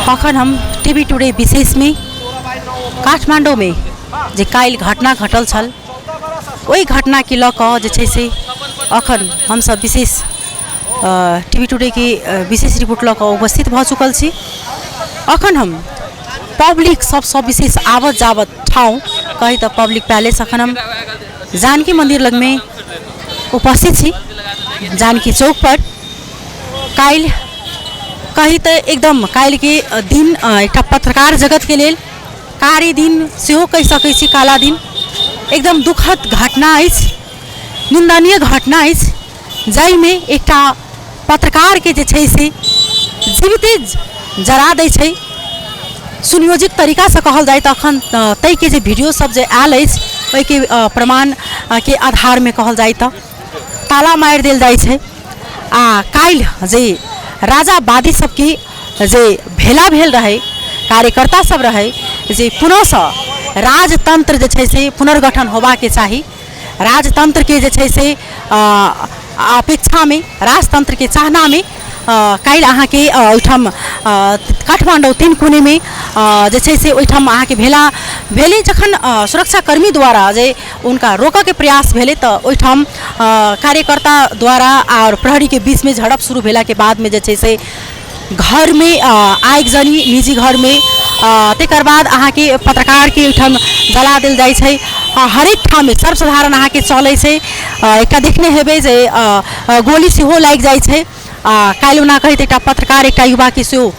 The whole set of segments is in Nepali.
अखन हम टीवी टुडे विशेष में काठमांडू में जे काल घटना घटल छल वही घटना के लऽ कऽ जे छै से अखन हम सब विशेष टीवी टुडे के विशेष रिपोर्ट लऽ कऽ उपस्थित भऽ चुकल छी। अखन हम पब्लिक सब विशेष आवत जावत ठाउँ कही तो पब्लिक पैलेस अखन हम जानकी मंदिर लग में उपस्थित छी। जानकी चौक पर काल कही तो एकदम काल के दिन एक पत्रकार जगत के लेल कारी दिन सेहो कहि सकै छी, काला दिन एकदम दुखद घटना अछि, निंदनीय घटना अछि जाहिमे एकटा पत्रकार के जे छै से जीविते जरा दै छै। सुनियोजित तरीका से कहल जाए तो अखन तय के जे वीडियो सब जे आयल अछि ओहि के प्रमाण के आधार में कहल जाए तो ताला मारि देल जाइ छै। आ काल्हि जे राजावादी सबके जे भेला भेल रहे, कार्यकर्ता सब रहे जे पुनः राजतंत्र जे छै से पुनर्गठन होबाक चाही, राजतंत्र के जे छै से अपेक्षा में राजतंत्र के चाहना में काल्हि अहाँ के ओहिठाम काठमांडू 3 कोने में जे छै से ओहिठाम अहाँ के भेले जखन सुरक्षाकर्मी द्वारा जे उनका रोकऽ के प्रयास भेले तो ओहिठाम कार्यकर्ता द्वारा और प्रहरी के बीच में झड़प शुरू भेला के बाद में जे छै से घर में आगिजनी निजी घर में तकर बाद अहाँ के पत्रकार के ओहिठाम जला देल जाइ छै। हरेक ठाम में सर्वसाधारण अहाँ के चलै छै। एकटा देखने हेबै जे गोली सेहो लागि जाइ छै। काल्हि ओना कही एकटा पत्रकार एकटा युवा के सेहो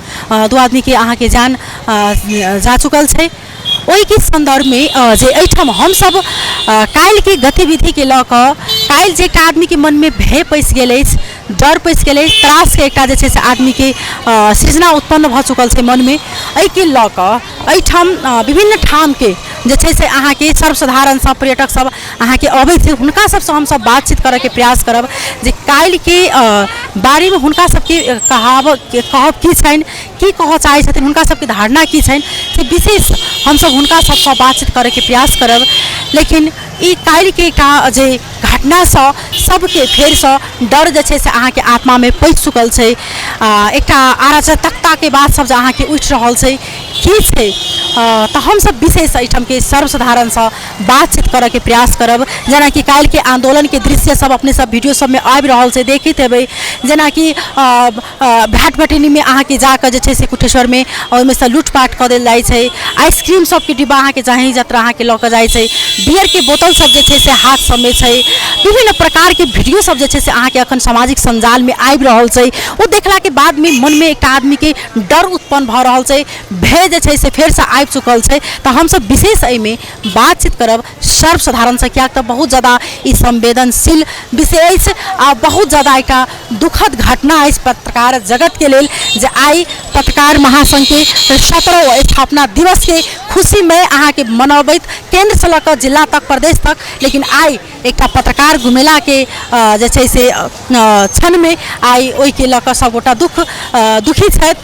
2 आदमी के अहाँ के जान जा चुकल छै। ओहि के संदर्भ में जे एहिठाम हम सब काल्हि के गतिविधि के लऽ कऽ काल्हि जे एकटा आदमी के मन में भय पैस गेल अछि, डर पैस गेल अछि, त्रास के एकटा जे छै से आदमी के सृजना उत्पन्न भऽ चुकल छै मन में। एहि के लऽ कऽ एहिठाम विभिन्न ठाम के जे छै से अहाँ के सर्वसाधारण सब पर्यटक सब अहाँ के अबै छै, हुनका सबसँ हम सब बातचीत करऽ के प्रयास करब जे काल्हि के बारे में हुनका सबके कहब की छनि, की कहऽ चाहै छथिन, हुनका सबके धारणा की छनि से विशेष हम सब हुनका सबसँ बातचीत करऽ के प्रयास करब। लेकिन ई काल्हि के एकटा जे घटना सँ सबके फेर सँ डर जे छै से अहाँ के आत्मा में पैस चुकल छै। एकटा अराजकता के बात सब जे अहाँ के उठि रहल छै की छै, तो हम सब विशेष एहिठाम के सर्वसाधारण सँ बातचीत करऽ के प्रयास करब। जेना कि काल्हि के आंदोलन के दृश्य सब अपने सब वीडियो सब में आबि रहल छै, देखैत हेबै जेना कि भाट भटेनी में अहाँ के जाकर जे छै से कुटेश्वर में ओहिमे से लूटपाट कऽ देल जाइ छै। आइसक्रीम सब के डिब्बा अहाँ के जाही जतरा अहाँ के लऽ कऽ जाइ छै, बियर के बोतल सब जे छै से हाथ सब में छै। विभिन्न प्रकार के वीडियो सब जे छै से अहाँ के अखन सामाजिक संजाल में आबि रहल छै। ओ देखला के बाद में मन में एकटा आदमी के डर उत्पन्न भऽ रहल छै, भय जे छै से फेर से आबि चुकल छै। तो हम सब विशेष एहि में बातचीत करब सर्वसाधारण से, कियाक तो बहुत ज़्यादा ई संवेदनशील विषय अछि आ बहुत ज़्यादा एकटा दुखद घटना अछि पत्रकार जगत के लेल जे आई पत्रकार महासंघ के 17वां स्थापना दिवस के खुशी में अहाँ के मनबैत केंद्र से लऽ जिला तक प्रदेश तक, लेकिन आई एकटा पत्रकार घुमेला के जे छै से क्षण में आई ओहि के लऽ सब गोटा दुखी छथि,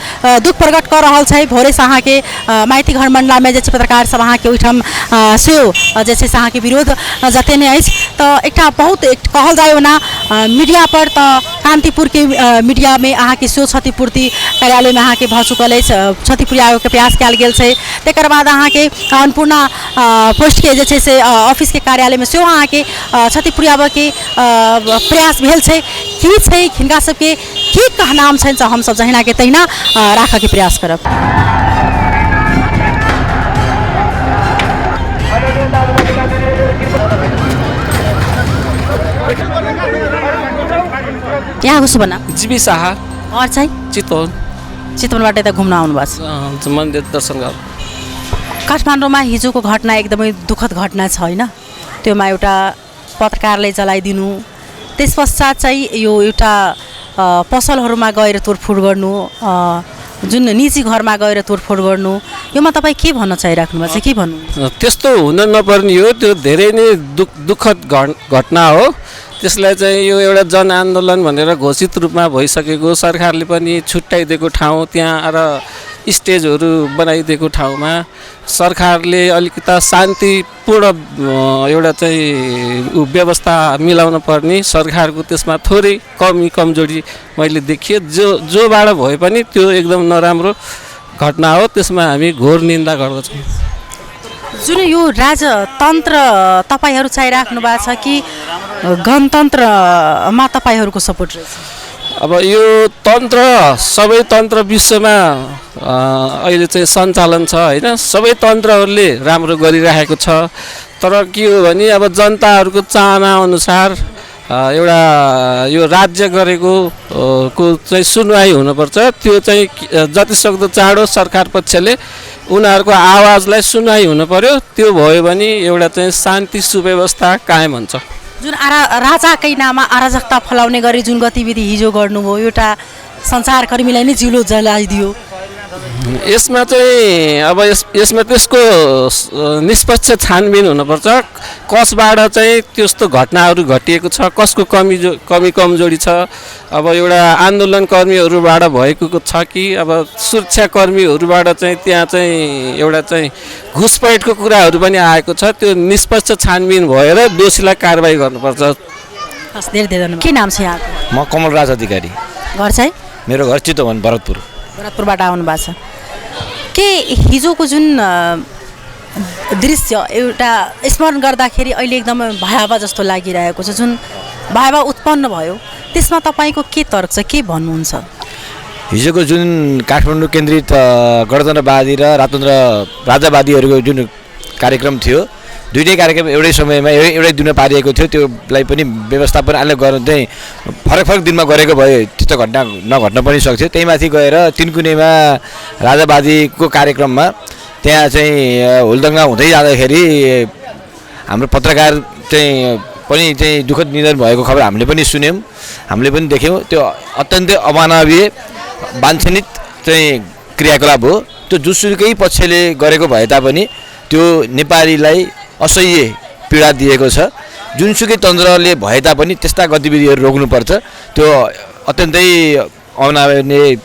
दुख प्रकट कर रहल छै। भोरे से अहाँ के माइती घर मंडला में जे छै पत्रकार सब अहाँ के ओहिठाम सेहो जे छै से अहाँ के विरोध जतेने अछि। तो एकटा बहुत कहल जाए ओना मीडिया पर तो कांतिपुर के मीडिया में अहाँ के सेहो क्षतिपूर्ति कार्यालय में अहाँ के भऽ चुकल अछि, क्षतिपूर्ति के प्रयास कयल गेल छै। तकर बाद अहाँ के अन्नपूर्णा पोस्ट के जे छै से ऑफिस के कार्यालय में सेहो अहाँ के क्षतिपूर्ति के प्रयास भेल छै। की छै हिनका सबके की कहनाम छनि से हम सब जहिना के तहिना राखऽ के प्रयास करब। यहाँ घुसो बना जीबी शाह और चाहिँ चितवनबाट त घुम्न आउनु भएको छ, मन्दिर दर्शन गर। काठमाडौँमा हिजोको घटना एकदमै दुःखद घटना छ हैन, त्योमा एउटा पत्रकारले जलाइदिनु, त्यस पश्चात चाहिँ यो एउटा पसलहरूमा गएर तोडफोड गर्नु, जुन निजी घरमा गएर तोडफोड गर्नु, योमा तपाईँ के भन्न चाहिराख्नु भएको छ, के भन्नु? त्यस्तो हुन नपर्ने हो, त्यो धेरै नै दुःखद घटना हो। त्यसलाई चाहिँ यो एउटा जनआन्दोलन भनेर घोषित रूपमा भइसकेको, सरकारले पनि छुट्याइदिएको ठाउँ त्यहाँ र स्टेजहरू बनाइदिएको ठाउँमा सरकारले अलिकता शान्तिपूर्ण एउटा चाहिँ व्यवस्था मिलाउन पर्ने, सरकारको त्यसमा थोरै कमी कमजोरी मैले देखिए। जोबाट भए पनि त्यो एकदम नराम्रो घटना हो, त्यसमा हामी घोर निन्दा गर्दछौँ। जुन यो राजतन्त्र तपाईँहरू चाहिराख्नु भएको छ कि गणतन्त्रमा तपाईँहरूको सपोर्ट रहेछ? अब यो तन्त्र सबै तन्त्र विश्वमा अहिले चाहिँ सञ्चालन छ होइन, सबै तन्त्रहरूले राम्रो गरिरहेको छ। तर के हो भने अब जनताहरूको चाहना अनुसार एउटा यो राज्य गरेको को चाहिँ सुनवाई हुनुपर्छ। त्यो चाहिँ जतिसक्दो चाँडो सरकार पक्षले उनीहरूको आवाजलाई सुनवाई हुनु पर्यो। त्यो भयो भने एउटा चाहिँ शान्ति सुव्यवस्था कायम हुन्छ। जुन राजाकै नाममा अराजकता फैलाउने गरी जुन गतिविधि हिजो गर्नुभयो, एउटा सञ्चारकर्मीलाई नै जिउलो जलाइदियो। यसमा चाहिँ अब यसमा त्यसको निष्पक्ष छानबिन हुनुपर्छ। कसबाट चाहिँ त्यस्तो घटनाहरू घटिएको छ, कसको कमी कमजोरी छ। अब एउटा आन्दोलनकर्मीहरूबाट भएको छ कि अब सुरक्षाकर्मीहरूबाट चाहिँ त्यहाँ चाहिँ एउटा चाहिँ घुसपैठको कुराहरू पनि आएको छ। त्यो निष्पक्ष छानबिन भएर दोषीलाई कारबाही गर्नुपर्छ। धेरै धेरै धन्यवाद। के नाम छ यहाँको? म कमलराज अधिकारी। घर चाहिँ? मेरो घर चितवन, भरतपुर। भरतपुरबाट आउनु भएको छ। के हिजोको जुन दृश्य एउटा स्मरण गर्दाखेरि अहिले एकदमै भयावह जस्तो लागिरहेको छ, जुन भयावह उत्पन्न भयो, त्यसमा तपाईँको के तर्क छ, के भन्नुहुन्छ? हिजोको जुन काठमाडौँ केन्द्रित गणतन्त्रवादी र राजावादीहरूको जुन कार्यक्रम थियो, दुईटै कार्यक्रम एउटै समयमा एउटै दिन पारिएको थियो। त्योलाई पनि व्यवस्थापन अहिले गर्न चाहिँ फरक फरक दिनमा गरेको भए त्यस्तो घटना नघट्न पनि सक्थ्यो। त्यही माथि गएर तिनकुनेमा राजावादीको कार्यक्रममा त्यहाँ चाहिँ हुलदङ्गा हुँदै जाँदाखेरि हाम्रो पत्रकार चाहिँ पनि चाहिँ दुःखद निधन भएको खबर हामीले पनि सुन्यौँ, हामीले पनि देख्यौँ। त्यो अत्यन्तै अमानवीय वाञ्छनित चाहिँ क्रियाकलाप हो। त्यो जुसुकै पक्षले गरेको भए तापनि त्यो नेपालीलाई असह्य पीडा दिएको छ। जुनसुकै तन्त्रले भए तापनि त्यस्ता गतिविधिहरू रोक्नुपर्छ। त्यो अत्यन्तै अमानवीय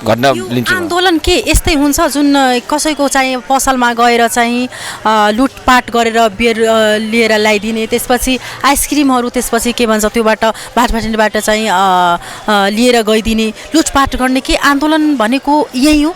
घटना लिन्छु। आन्दोलन के यस्तै हुन्छ जुन कसैको चाहिँ पसलमा गएर चाहिँ लुटपाट गरेर बियर लिएर ल्याइदिने, त्यसपछि आइसक्रिमहरू, त्यसपछि के भन्छ त्योबाट भाटभाटिबाट चाहिँ लिएर गइदिने, लुटपाट गर्ने, के आन्दोलन भनेको यही हो?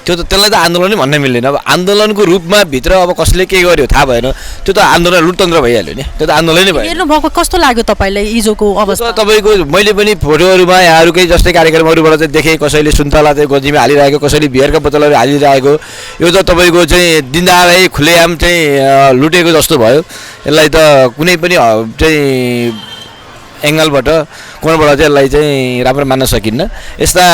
त्यसलाई त आन्दोलनै भन्न मिल्दैन। अब आन्दोलनको रूपमा भित्र अब कसले के गर्यो थाहा भएन, त्यो त आन्दोलन लुटतन्त्र भइहाल्यो नि। त्यो त आन्दोलनै भयो। हेर्नुभएको कस्तो लाग्यो तपाईँलाई हिजोको अवस्था? तपाईँको मैले पनि फोटोहरूमा यहाँहरूकै जस्तै कार्यक्रमहरूबाट चाहिँ देखेँ, कसैले सुन्तला चाहिँ गोजीमा हालिरहेको, कसैले बियरका बोतलहरू हालिरहेको। यो त तपाईँको चाहिँ दिनदहाडै खुलेआम चाहिँ लुटेको जस्तो भयो। यसलाई त कुनै पनि चाहिँ एङ्गलबाट कोणबाट चाहिँ यसलाई चाहिँ राम्रो मान्न सकिन्न। यस्ता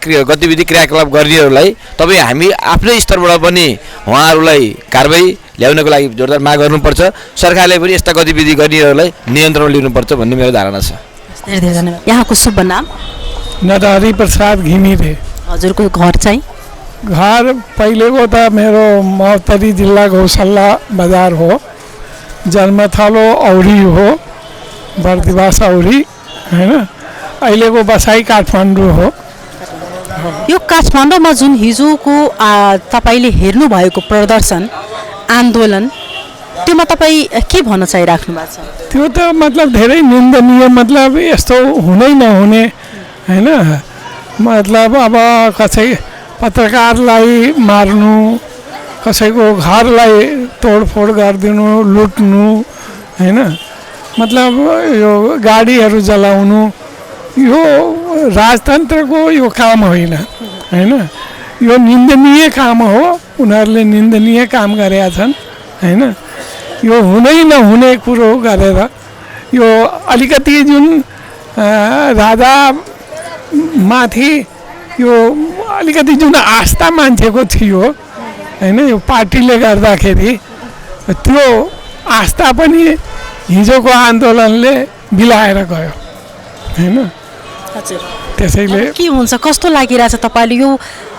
गतिविधि क्रियाकलाप गर्नेहरूलाई तपाईँ हामी आफ्नै स्तरबाट पनि उहाँहरूलाई कारबाही ल्याउनको लागि जोरदार माग गर्नुपर्छ। सरकारले पनि यस्ता गतिविधि गर्नेहरूलाई नियन्त्रणमा लिनुपर्छ भन्ने मेरो धारणा छ। धेरै धेरै धन्यवाद। यहाँको शुभ नाम? नरहरि प्रसाद घिमिरे। हजुरको घर चाहिँ? घर पहिलेको त मेरो महोत्तरी जिल्ला गौसल्ला बजार हो, जन्मथलो औरी हो, बर्दिवास औरी हैन। अहिलेको बसाइ काठमाडौँ हो। यो काठमाडौँमा जुन हिजोको तपाईँले हेर्नुभएको प्रदर्शन आन्दोलन, त्योमा तपाईँ के भन्न चाहिराख्नु भएको छ? त्यो त मतलब धेरै निन्दनीय, मतलब यस्तो हुनै नहुने हैन। मतलब अब कसै पत्रकारलाई मार्नु, कसैको घरलाई तोडफोड गरिदिनु, लुट्नु हैन, मतलब यो गाडीहरू जलाउनु, यो राजतन्त्रको यो काम होइन हैन। यो निन्दनीय काम हो। उनीहरूले निन्दनीय काम गरेका छन् हैन। यो हुनै नहुने कुरो गरेर यो अलिकति जुन राजा माथि यो अलिकति जुन आस्था मान्छेको थियो हैन, यो पार्टीले गर्दाखेरि त्यो आस्था पनि हिजोको आन्दोलनले बिलाएर गयो हैन। त्यसैले के हुन्छ, कस्तो लागिरहेछ तपाईँले? यो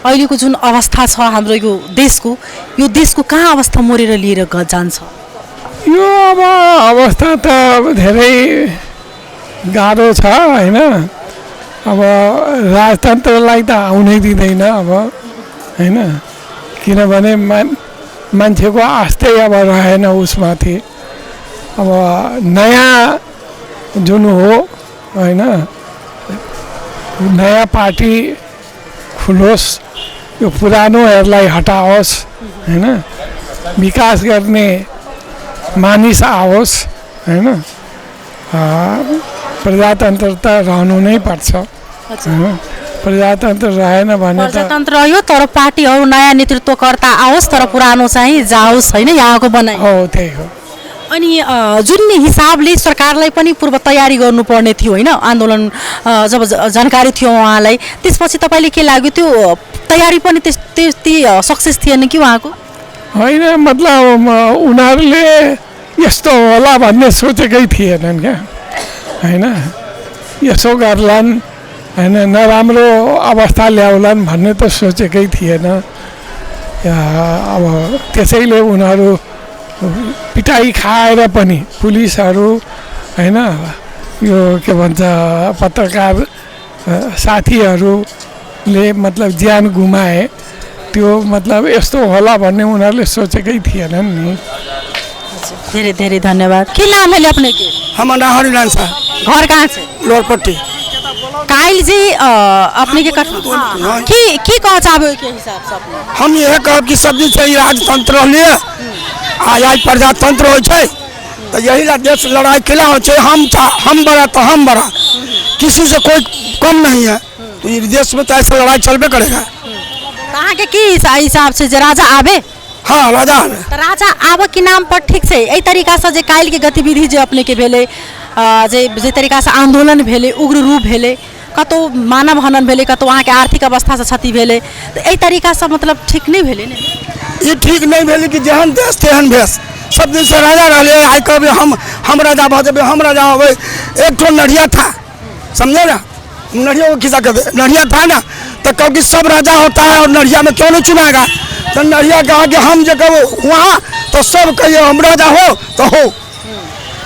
अहिलेको जुन अवस्था छ हाम्रो यो देशको कहाँ अवस्था मोरेर लिएर जान्छ? यो अब अवस्था त धेरै गाह्रो छ हैन। अब राजतन्त्रलाई त आउनै दिँदैन अब हैन, किनभने मान्छेको आस्थै अब रहेन उसमाथि। अब नयाँ जुन हो हैन, नयाँ पार्टी खुलोस् यो पुरानोहरूलाई हटाओस् होइन, विकास गर्ने मानिस आओस् होइन। प्रजातन्त्र त रहनु नै पर्छ होइन। प्रजातन्त्र रहेन भने त प्रजातन्त्र रह्यो तर पार्टीहरू नयाँ नेतृत्वकर्ता आओस् तर पुरानो चाहिँ जाओस् होइन, यहाँको बनाइ हो त्यही हो। अनि जुन हिसाबले सरकारलाई पनि पूर्व तयारी गर्नुपर्ने थियो होइन, आन्दोलन जब जानकारी थियो उहाँलाई, त्यसपछि तपाईँले के लाग्यो त्यो तयारी पनि त्यति सक्सेस थिएन कि उहाँको? होइन, मतलब उनीहरूले यस्तो होला भन्ने सोचेकै थिएनन् क्या होइन। यसो गर्लान् होइन, नराम्रो अवस्था ल्याउलान् भन्ने त सोचेकै थिएन। अब त्यसैले उनीहरू पिटाइ खाएर पनि पुलिसहरू होइन, यो के भन्छ पत्रकार साथीहरूले मतलब ज्यान गुमाए। त्यो मतलब यस्तो होला भन्ने उनीहरूले सोचेकै थिएनन् नि। धेरै धेरै धन्यवाद। के नाम है अपने के? हमारा हरिलाल साहब, घर कहाँ से? लोरपट्टी। काइल जी अपने के की कह चाहबे के हिसाब से अपने? हम यह कहब कि सब दिन से ही राजतंत्र लिए आज प्रजातंत्र हो छे, तो यही ला देश लड़ाई किला हो छे। हम बड़ा तो हम बड़ा, किसी से कोई कम नहीं है। तो ये देश में तो ऐसा लड़ाई चलबे करेगा। कहाँ के की हिसाब से जे राजा आवे? हाँ, राजा आवे। तो राजा आवे के नाम पर ठीक से यही तरीका से जे काइल के गतिविधि जे अपने के भेले, जे तरीका से आंदोलन भेले, उग्र रूप भेले, कतो मानव हनन भेले, कतो वहाँ के आर्थिक अवस्था से क्षति भेले, तो यही तरीका से मतलब ठीक नहीं भेले ने? ये ठीक नहीं भेले कि जहन देश तेहन भेष। सब दिन से राजा रहे, आई कभी हम राजा भजबे, हम राजा हो। एक ठो नढ़िया था, समझे ना, नढ़िया को खिसा कर दे, नढ़िया था ना, तो कभी सब राजा होता है और नढ़िया में क्यों नहीं चुनाएगा? तो नढ़िया कहा कि हम जब वहाँ तो सब कहिए हम राजा हो तो हो।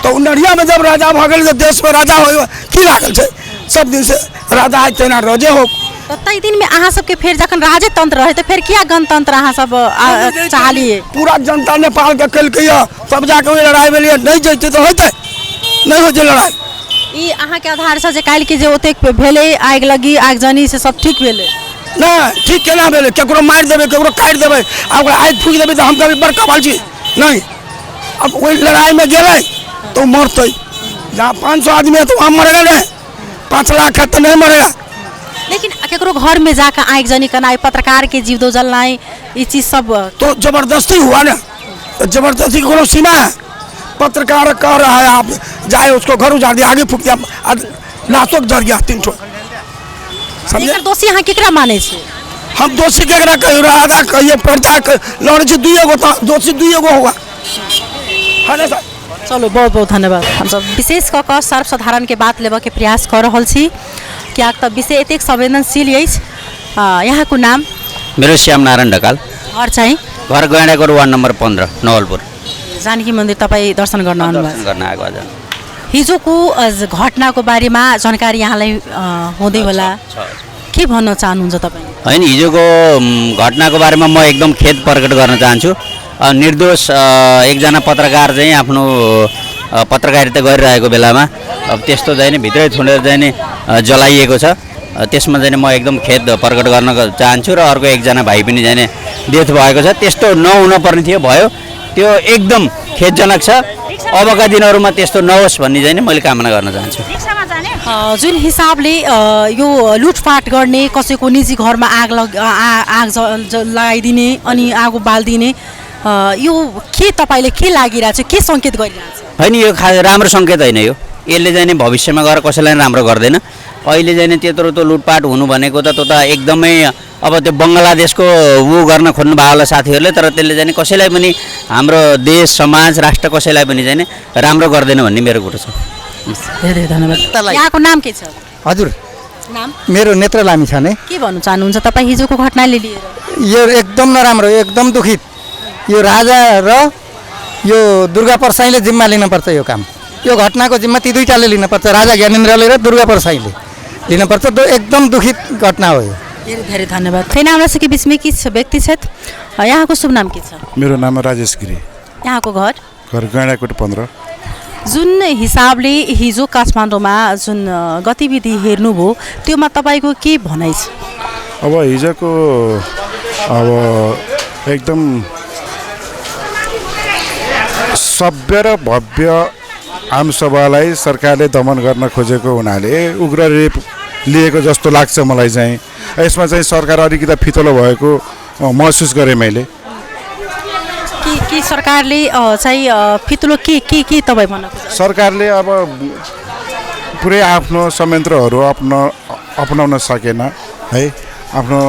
तो नढ़िया में जब राजा भगल तो देश में राजा हो की लागल छे। सब दिन से राजा है तेना रोजे हो। तो तई दिन में अहाँ सबके फिर जखन राजे तंत्र रहे तो फिर क्या गणतंत्र अहाँ सब चाहलिए? पूरा जनता नेपाल के कल के तब जाके लड़ाई में लिए नहीं जैते तो होते नहीं हो जे लड़ाई। ई अहाँ के आधार से जे काल के जे ओते भेले आग लगी आगजनी से सब ठीक भेले ना? ठीक केना भेले? केकरो मार देबे, केकरो काट देबे, अब आग फूक देबे तो हम कभी बड़का बाल छी नहीं। अब वही लड़ाई में गेले तो मरते। जहाँ 500 आदमी है तो वहाँ मरेगा नहीं, 5 लाख है तो नहीं मरेगा। लेकिन केकरो घर में जाकर आगजनी करना, पत्रकार के जीव दो जलना, ये चीज सब तो जबरदस्ती हुआ ना। तो जबरदस्ती की कोनो सीमा है? पत्रकार कह रहा है आप जाए उसको घर उजाड़ दिया, आगे फूक दिया, लाशों जड़ गया 300। समझे? दोषी यहाँ केकरा माने छे? हम दोषी केकरा कह राजा कहिए पर्चा लड़े छे, दुइए गो दोषी दुइए गो होगा है ना सर। चलो बहुत बहुत धन्यवाद। हम सब विशेष कऽ कऽ सर्वसाधारण के बात लेबऽ के प्रयास कर रहल छी, कियाक तऽ विषय एतेक संवेदनशील अछि। यहाँ को नाम? मेरो श्याम नारायण ढकाल। घर चाहिँ? घर गैँडाकोट वार्ड नम्बर 15 नवलपुर। जानकी मन्दिर तपाईँ दर्शन गर्न आउनुभयो? दर्शन गर्न आएको आज। हिजोको घटनाको बारेमा जानकारी यहाँलाई हुँदै होला, के भन्न चाहनुहुन्छ तपाईँ? होइन, हिजोको घटनाको बारेमा म एकदम खेद प्रकट गर्न चाहन्छु। निर्दोष एकजना पत्रकार चाहिँ आफ्नो पत्रकारिता गरिरहेको बेलामा अब त्यस्तो चाहिँ नि भित्रै थुनेर चाहिँ नि जलाइएको छ। त्यसमा चाहिँ म एकदम खेद प्रकट गर्न चाहन्छु। र अर्को एकजना भाइ पनि चाहिँ नि डेथ भएको छ। त्यस्तो नहुन पर्ने थियो, भयो। त्यो एकदम खेदजनक छ। अबका दिनहरूमा त्यस्तो नहोस् भन्ने चाहिँ नि मैले कामना गर्न चाहन्छु। जुन हिसाबले यो लुटफाट गर्ने, कसैको निजी घरमा आग लगाइदिने अनि आगो बालिदिने, यो के तपाईँले के लागिरहेछ, के सङ्केत गरिरहेछ? होइन, यो राम्रो सङ्केत होइन। यसले चाहिँ नि भविष्यमा गएर कसैलाई राम्रो गर्दैन। अहिले चाहिँ नि त्यत्रो त लुटपाट हुनु भनेको त त्यो त एकदमै अब त्यो बङ्गलादेशको गर्न खोज्नु भयो होला साथीहरूले, तर त्यसले चाहिँ कसैलाई पनि हाम्रो देश समाज राष्ट्र कसैलाई पनि चाहिँ राम्रो गर्दैन भन्ने मेरो कुरो छ। धेरै धन्यवाद। यहाँको नाम के छ? हजुर, नाम? मेरो नेत्र लामी छ नै। के भन्नु चाहनुहुन्छ तपाईँ हिजोको घटनाले लिएर? यो एकदम नराम्रो, एकदम दुखित। यो राजा र यो दुर्गा परसाईले जिम्मा लिनुपर्छ। यो काम, यो घटनाको जिम्मा ती दुईटाले लिनुपर्छ, राजा ज्ञानेन्द्रले र दुर्गा परसाईले लिनुपर्छ। एकदम दुखित घटना हो यो। धेरै धेरै धन्यवाद। फेरि हमरा सबके बीचमे किछु व्यक्ति छथि। यहाँको शुभ नाम के छ? मेरो नाम राजेश गिरी। यहाँको घर? घर गैँडाकोट 15। जुन हिसाबले हिजो काठमाडौँमा जुन गतिविधि हेर्नुभयो त्योमा तपाईँको के भनाइ छ? अब हिजोको अब एकदम सभ्य र भव्य आमसभालाई सरकारले दमन गर्न खोजेको हुनाले उग्र रूप लिएको जस्तो लाग्छ मलाई चाहिँ। यसमा चाहिँ सरकार अलिकति फितलो भएको महसुस गरेँ मैले। कि सरकारले चाहिँ फितलो के तपाईँ भन्न खोज्नुहुन्छ? सरकारले अब पुरै आफ्नो संयन्त्रहरू अपनाउन सकेन है, आफ्नो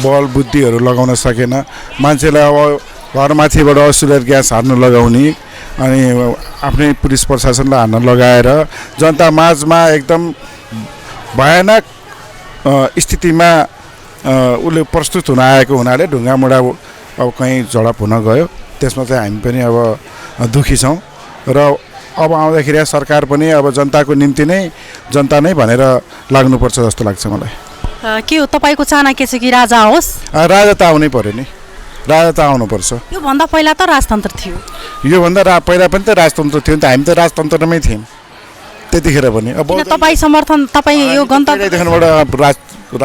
बल बुद्धिहरू लगाउन सकेन। मान्छेलाई अब घरमाथिबाट असुलर ग्यास हान्न लगाउने अनि आफ्नै पुलिस प्रशासनलाई हान्न लगाएर जनता माझमा एकदम भयानक स्थितिमा उसले प्रस्तुत हुन आएको हुनाले ढुङ्गामुढा अब कहीँ झडप हुन गयो। त्यसमा चाहिँ हामी पनि अब दुखी छौँ र अब आउँदाखेरि सरकार पनि अब जनताको निम्ति नै जनता नै भनेर लाग्नुपर्छ जस्तो लाग्छ मलाई। के हो तपाईँको चाहना के छ कि राजा आओस्? राजा त आउनै पर्यो नि, राजा त आउनुपर्छ। योभन्दा पहिला त राजतन्त्र थियो। योभन्दा पहिला पनि त राजतन्त्र थियो नि त, हामी त राजतन्त्रमै थियौँ त्यतिखेर पनि। अब तपाईँ समर्थन, तपाईँ यो गन्तव्यदेखिबाट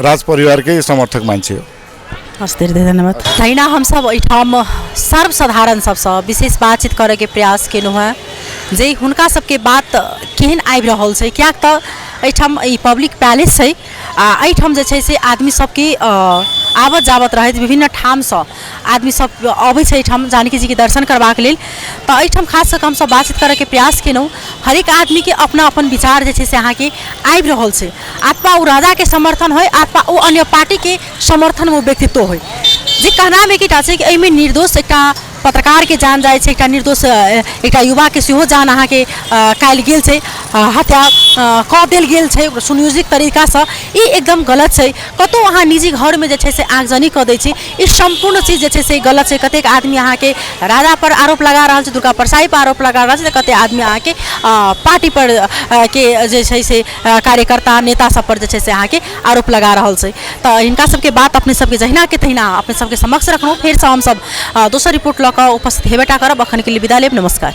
राज परिवारकै समर्थक मान्छे हो। हस्, धेरै धेरै धन्यवाद। तहिना हम सब एहिठाम सर्वसाधारण सबसँ विशेष बातचीत करैके प्रयास केलहुँ हैं जे हुनका सबके बात केहन आबि रहल छै। कियाक तऽ एहिठाम ई पब्लिक पैलेस छै आ एहिठाम जे छै से आदमी सबके आबत जाबत रहैत विभिन्न ठामसँ आदमी सब अबै छै एहिठाम जानकी जी के दर्शन करबाक लेल। तऽ एहिठाम खास कऽ हमसब बातचीत करैके प्रयास केलहुँ। हरेक आदमी के अपना अपन विचार जे छै से अहाँके आबि रहल छै। अथवा ओ राजा के समर्थन होय अथवा ओ अन्य पार्टी के समर्थन वो व्यक्तित्व होय। जे कहना में एकटा छै कि एहिमे निर्दोष एकटा पत्रकार के जान जाए छै, एकटा निर्दोष एकटा युवा के सेहो जान अहाँके काल्हि गेल छै, हत्या कऽ देल गेल छै सुनियोजित तरीकासँ। ई एकदम गलत छै। कतौ अहाँ निजी घर में जे छै से आगजनी कऽ दै छी, ई सम्पूर्ण चीज जे छै से गलत छै। कतेक आदमी अहाँके राजा पर आरोप लगा रहल छै, दुर्गा परसाई पर आरोप लगा रहल छै, तऽ कतेक आदमी अहाँके पार्टी पर के जे छै से कार्यकर्ता नेता सब पर जे छै से अहाँके आरोप लगा रहल छै। तऽ हिनका सबके बात अपने सबके जहिना के तहिना अपने सबके समक्ष रखलहुँ। फेरसँ हमसब दोसर रिपोर्ट लऽ कऽ उपस्थित हेबेटा करब। अखन के लिए विदा लेब। नमस्कार।